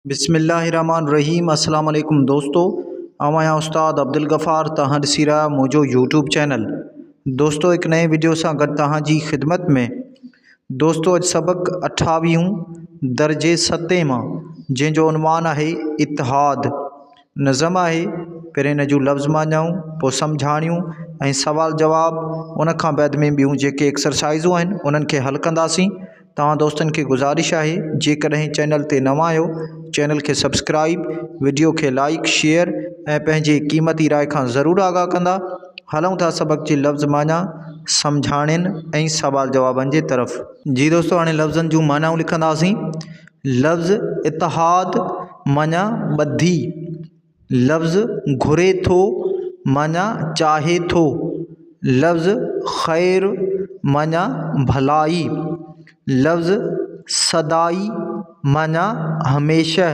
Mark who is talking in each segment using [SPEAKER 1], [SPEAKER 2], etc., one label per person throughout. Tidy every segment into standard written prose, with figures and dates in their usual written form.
[SPEAKER 1] بسم الله الرحمن الرحيم السلام عليڪم دوستو آئون آهيان استاد عبدالغفار توهان ڏسي رهيا آهيو منهنجو يوٽيوب چينل دوستو هڪ نئين وڊيو سان گڏ توهان جي خدمت ۾ دوستو اڄ سبق اٺاويهون درجي ستين مان جنهن جو عنوان آهي اتحاد نظم آهي پهرين ان جون لفظ معنائون پوء سمجهاڻيون ۽ سوال جواب ان کان بعد ۾ ٻيون جيڪي ايڪسرسائزون آهن انهن کي حل ڪنداسين توهان دوستن کي گذارش آهي جيڪڏهن چينل تي نوان آهيو چينل کي سبسڪرائب وڊيو کي لائيڪ شيئر ۽ پنهنجي قيمتي راء کان ضرور آگاهه ڪندا هلون ٿا سبق جي لفظ معنيٰ سمجهاڻين ۽ سوال جوابن جي طرف. جي دوستو هاڻي لفظن جون معنائون لکنداسين لفظ اتحاد معنيٰ ٻڌي. لفظ گهري ٿو معنيٰ چاهي ٿو. لفظ خير معنيٰ ڀلائي. لفظ سدائي معنيٰ هميشه.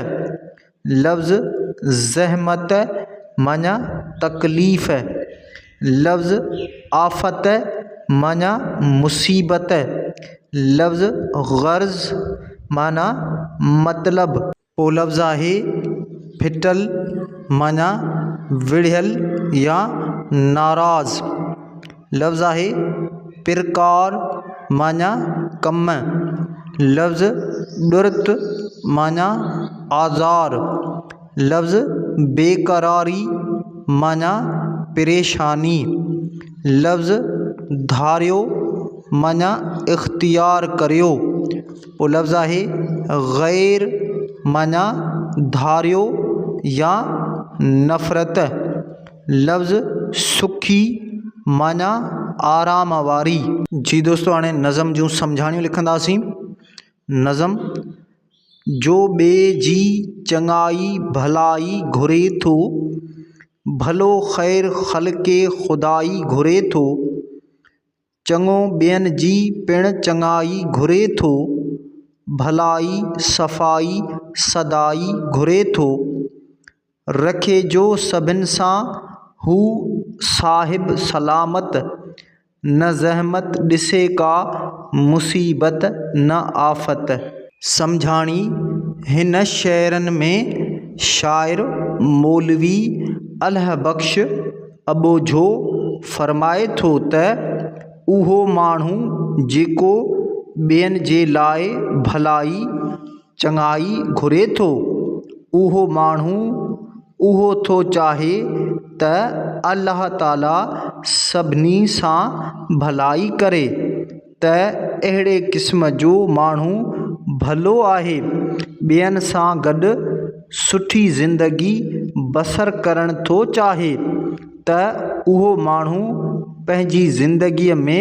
[SPEAKER 1] لفظ زحمت معنيٰ تڪليف. لفظ آفت معنيٰ مصيبت. لفظ غرض معنيٰ مطلب. پوء لفظ آهي ڦٽل معنيٰ وڙهيل يا ناراض. لفظ آهي پرڪار معنيٰ ڪم. لفظ ڏرت معنيٰ آزار. لفظ بيقراري معنيٰ پريشاني. لفظ ڌاريو معنيٰ اختيار ڪريو. پوء لفظ آهي غير معنيٰ ڌاريو يا نفرت. لفظ سکي معنيٰ آرام واري. جي دوستو هاڻي نظم جون سمجهاڻيون لکنداسين. نظم، جو ٻئي جي چڱائي ڀلائي گهري ٿو، ڀلو خير خلق خدائي گهري ٿو. چڱو ٻين جي پڻ چڱائي گهري ٿو، ڀلائي صفائي سدائي گهري ٿو. رکي جو سڀن سان هو صاحب سلامت، نه زحمت ڏسي ڪا مصيبت نه آفت. سمجهاڻي، هن شعرن ۾ شاعر مولوي الهه بخش اٻوجهو فرمائي ٿو ته اهو ماڻهو جيڪو ٻين جي لاء ڀلائي، چڱائي، گهري ٿو، اهو ماڻهو اهو ٿو چاهي ته الله تعاليٰ سڀني سان ڀلائي ڪري ته اهڙي قسم جو ماڻهو ڀلو آهي، ٻين سان گڏ سٺي زندگي بسر ڪرڻ ٿو چاهي ته اهو ماڻهو پنهنجي زندگيء ۾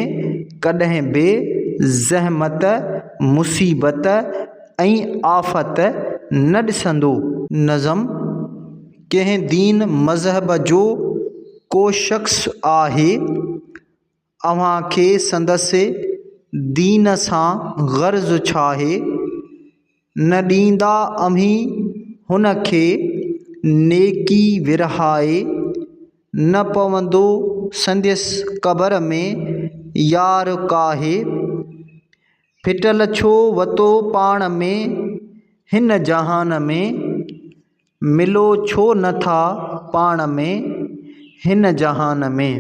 [SPEAKER 1] ڪڏهن به زحمت، مصيبت ۽ آفت نه ڏسندو. نظم، ڪنهن دين مذهب جو ڪو شخص آهي، اوهان کي سندس دين سان غرض ڇاهي؟ نه ڏيندا اوهين هن کي نيڪي ورهائي، نه پوندو سندس قبر ۾ يار ڪاهي. ڦٽل ڇو وتو پاڻ ۾ هن جهان ۾، ملو ڇو نه ٿا پاڻ ۾ هن جهان ۾.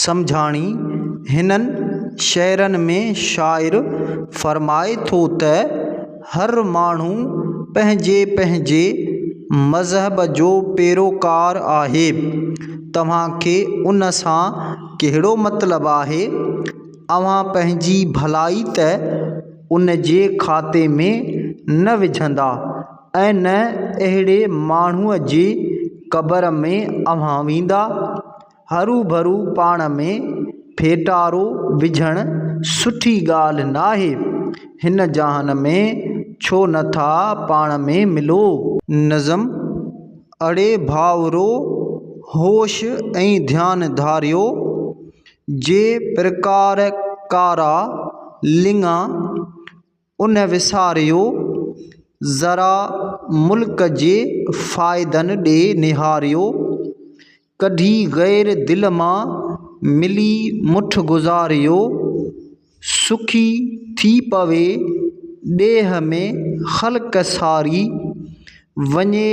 [SPEAKER 1] سمجهاڻي، هنن شعرن ۾ شاعر فرمائي ٿو ته هر ماڻهو پنهنجي پنهنجي مذهب جو پيروڪار آهي، توهان کي ان سان ڪهڙو مطلب آهي؟ اوهان پنهنجي ڀلائي ته ان جي کاتي ۾ نه وجهندا ۽ نه اهڙي ماڻهوء جي قبر ۾ اوهان ويندا. هروڀرو پاڻ ۾ ڦيٽارو وجهڻ سٺي ڳالهه ناهي. هن جهان ۾ ڇو نه ٿا پاڻ ۾ ملو. نظم، اڙي ڀائرو هوش ۽ ڌيان ڌاريو، جي پرڪار ڪارا لڱا ان وساريو، ذرا ملڪ جي فائدن ڏي نهاريو، ڪڍي غير دل مان ملي مٺ گذاريو، سکي ٿي پوي ڏيهه ۾ خلق ساري، وڃي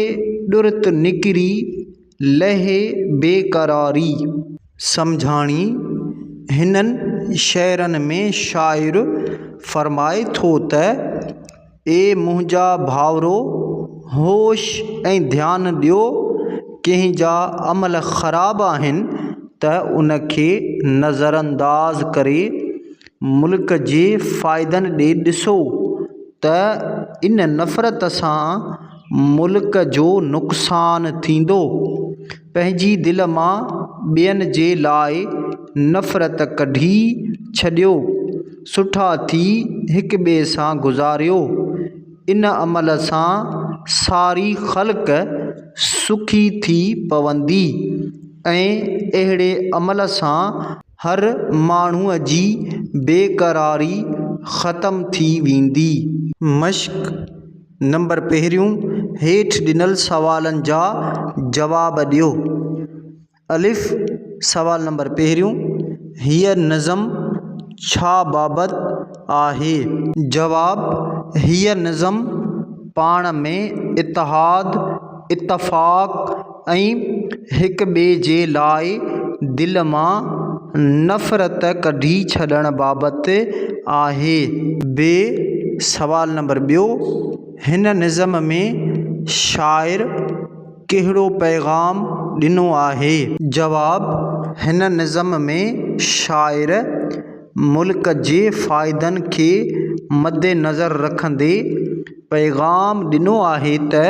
[SPEAKER 1] ڏرت نڪري، لهي بيقراري. سمجهاڻي، هنن شعرن ۾ شاعر فرمائي ٿو ته، اي منهنجا ڀائرو! هوش ۽ ڌيان ڏيو، ڪنهن جا عمل خراب آهن ته ان کي نظرانداز ڪري ملڪ جي فائدن ڏي ڏسو ته ان نفرت سان ملڪ جو نقصان ٿيندو. پنهنجي دل مان ٻين جي لاء نفرت ڪڍي ڇڏيو. سٺا ٿي هڪ ٻئي سان گذاريو. ان عمل سان ساري خلق سکي ٿي پوندي ۽ اهڙي عمل سان هر ماڻهوء جي بيقراري ختم ٿي ويندي. مشق نمبر پهريون، هيٺ ڏنل سوالن جا جواب ڏيو. الف، سوال نمبر پهريون، هيء نظم ڇا بابت آهي؟ جواب، هيء نظم پاڻ ۾ اتحاد، اتفاق ۽ هڪ ٻئي جي لاء دل مان نفرت ڪڍي ڇڏڻ بابت آهي. ب، سوال نمبر ٻيو، هن نظم ۾ شاعر ڪهڙو پيغام ڏنو آهي؟ جواب، هن نظم ۾ شاعر ملڪ جي فائدن کي مدنظر رکندي پيغام ڏنو آهي ته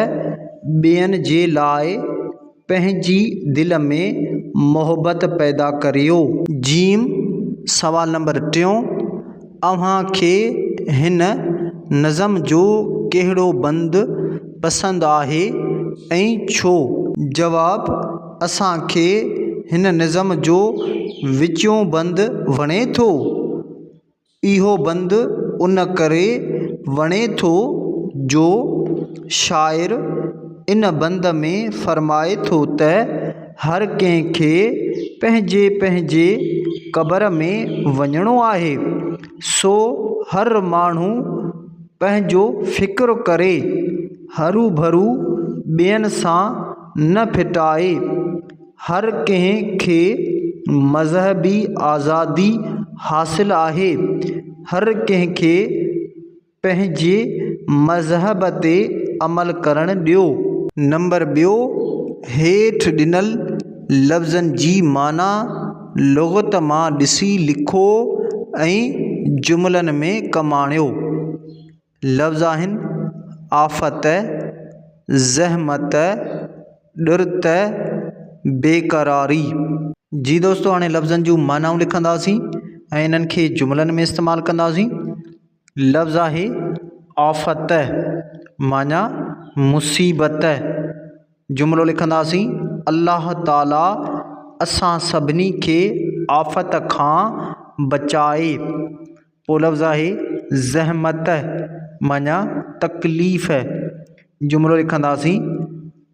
[SPEAKER 1] ٻين جي لاء پنهنجي دل ۾ محبت پيدا ڪريو. جيم، سوال نمبر ٽيون، اوهان کي هن نظم جو ڪهڙو بند پسند آهي ۽ ڇو؟ جواب، اسان کي هن نظم جو وچيون بند وڻي ٿو. اهو بند ان ڪري وڻي ٿو جو شاعر ان بند ۾ فرمائي ٿو ته هر ڪنهن کي پنهنجي پنهنجي قبر ۾ وڃڻو آهي، سو هر ماڻهو پنهنجو فڪر ڪري، هروڀرو ٻين سان نه ڦٽائي. هر ڪنهن کي مذهبي آزادي حاصل آهي، هر ڪنهن کي پنهنجي مذهب تي عمل ڪرڻ ڏيو. نمبر ٻيو، هيٺ ڏنل لفظن جي معنيٰ لغت مان ڏسي لکو ۽ جملن ۾ ڪم آڻيو. لفظ آهن، آفت، زحمت، ڏرت، بيقراري. جي دوستو هاڻي لفظن جون معنائون لکنداسين ۽ انهن کي جملن ۾ استعمال ڪنداسين. لفظ آهي آفت معنيٰ مصيبت. جملو لکنداسين، الله تعاليٰ اسان سڀني کي آفت کان بچائي. پوء لفظ آهي زحمت معنيٰ تڪليف. جملو لکنداسين،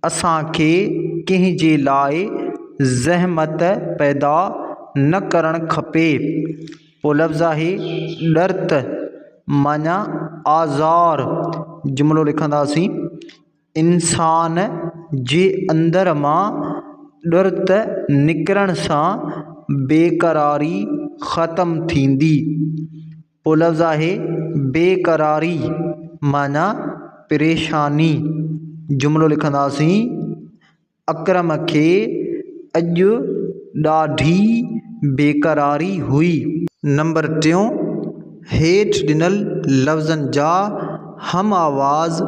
[SPEAKER 1] اسان کي ڪنهن جي لاء زحمت پيدا نه ڪرڻ کپي. پوء لفظ آهي ڏرت معنيٰ آزار. جملو لکنداسين، انسان جي اندر مان ڏرت نڪرڻ سان بيقراري ختم ٿيندي. پوء لفظ آهي بيقراري معنيٰ پريشاني. جملو لکنداسين، اڪرم کي اڄ ڏاڍي بيقراري هئي. نمبر ٽيون، هيٺ ڏنل لفظن جا هم آواز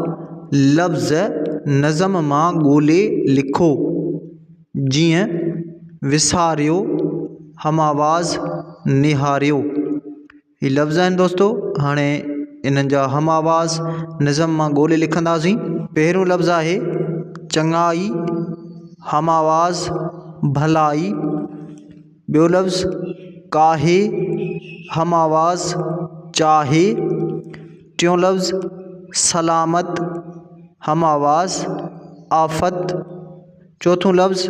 [SPEAKER 1] لفظ نظم مان ڳولي لکو. جيئن، وساريو، هم آواز، نهاريو. هي لفظ آهن دوستو هاڻي انهن جا هم آواز نظم مان ڳولي لکنداسين. پهريون لفظ آهي چڱائي هم آواز ڀلائي، ٻيو لفظ ڪاهي هم آواز چاهي، ٽيون لفظ سلامت هم آواز آفت، چوٿون لفظ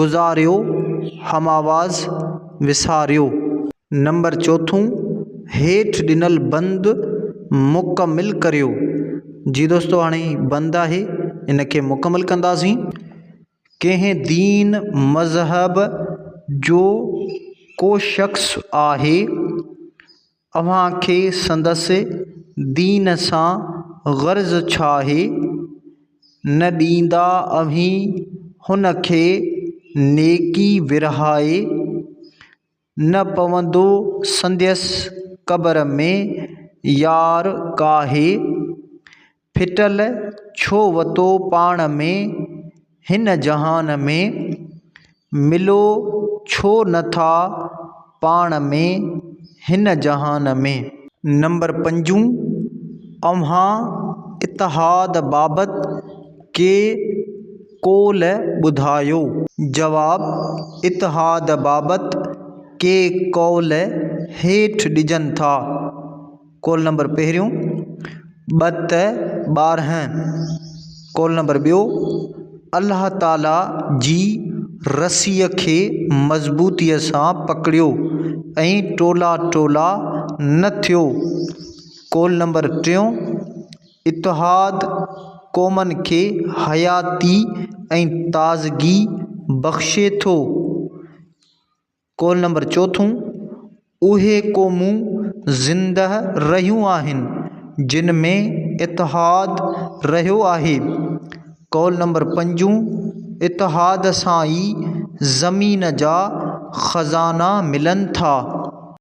[SPEAKER 1] گذاريو هم آواز وساريو. نمبر چوٿون، هيٺ ڏنل بند مڪمل ڪريو. جي دوستو هاڻي هي بند آهي ان کي مڪمل ڪنداسين. ڪنهن دين مذهب جو ڪو شخص آهي، اوهان کي سندس دين سان غرض ڇاهي؟ نه ڏيندا اوهين هن کي نيڪي ورهائي، نه پوندو سنديس قبر ۾ يار ڪاهي. ڦٽل ڇو وتو پاڻ ۾ هن جهان ۾، ملو ڇو نه ٿا پاڻ ۾ هن جهان ۾. نمبر پنجون، اوهان اتحاد بابت ڪي قول ٻڌايو. جواب، اتحاد بابت ڪي قول هيٺ ڏجن ٿا. قول نمبر پهريون، ٻه ته 12. قول نمبر ٻيو، الله تعاليٰ جي رسيء کي مضبوطيء سان پڪڙيو ۽ ٽولا ٽولا نه ٿيو. قول نمبر ٽيون، اتحاد قومن کي حياتي ۽ تازگي بخشي ٿو. قول نمبر چوٿون، اهي قومون زندهه رهيون آهن، جن ۾ اتحاد رهيو آهي. قول نمبر پنجون، اتحاد سان ئي زمين جا خزانا ملن ٿا.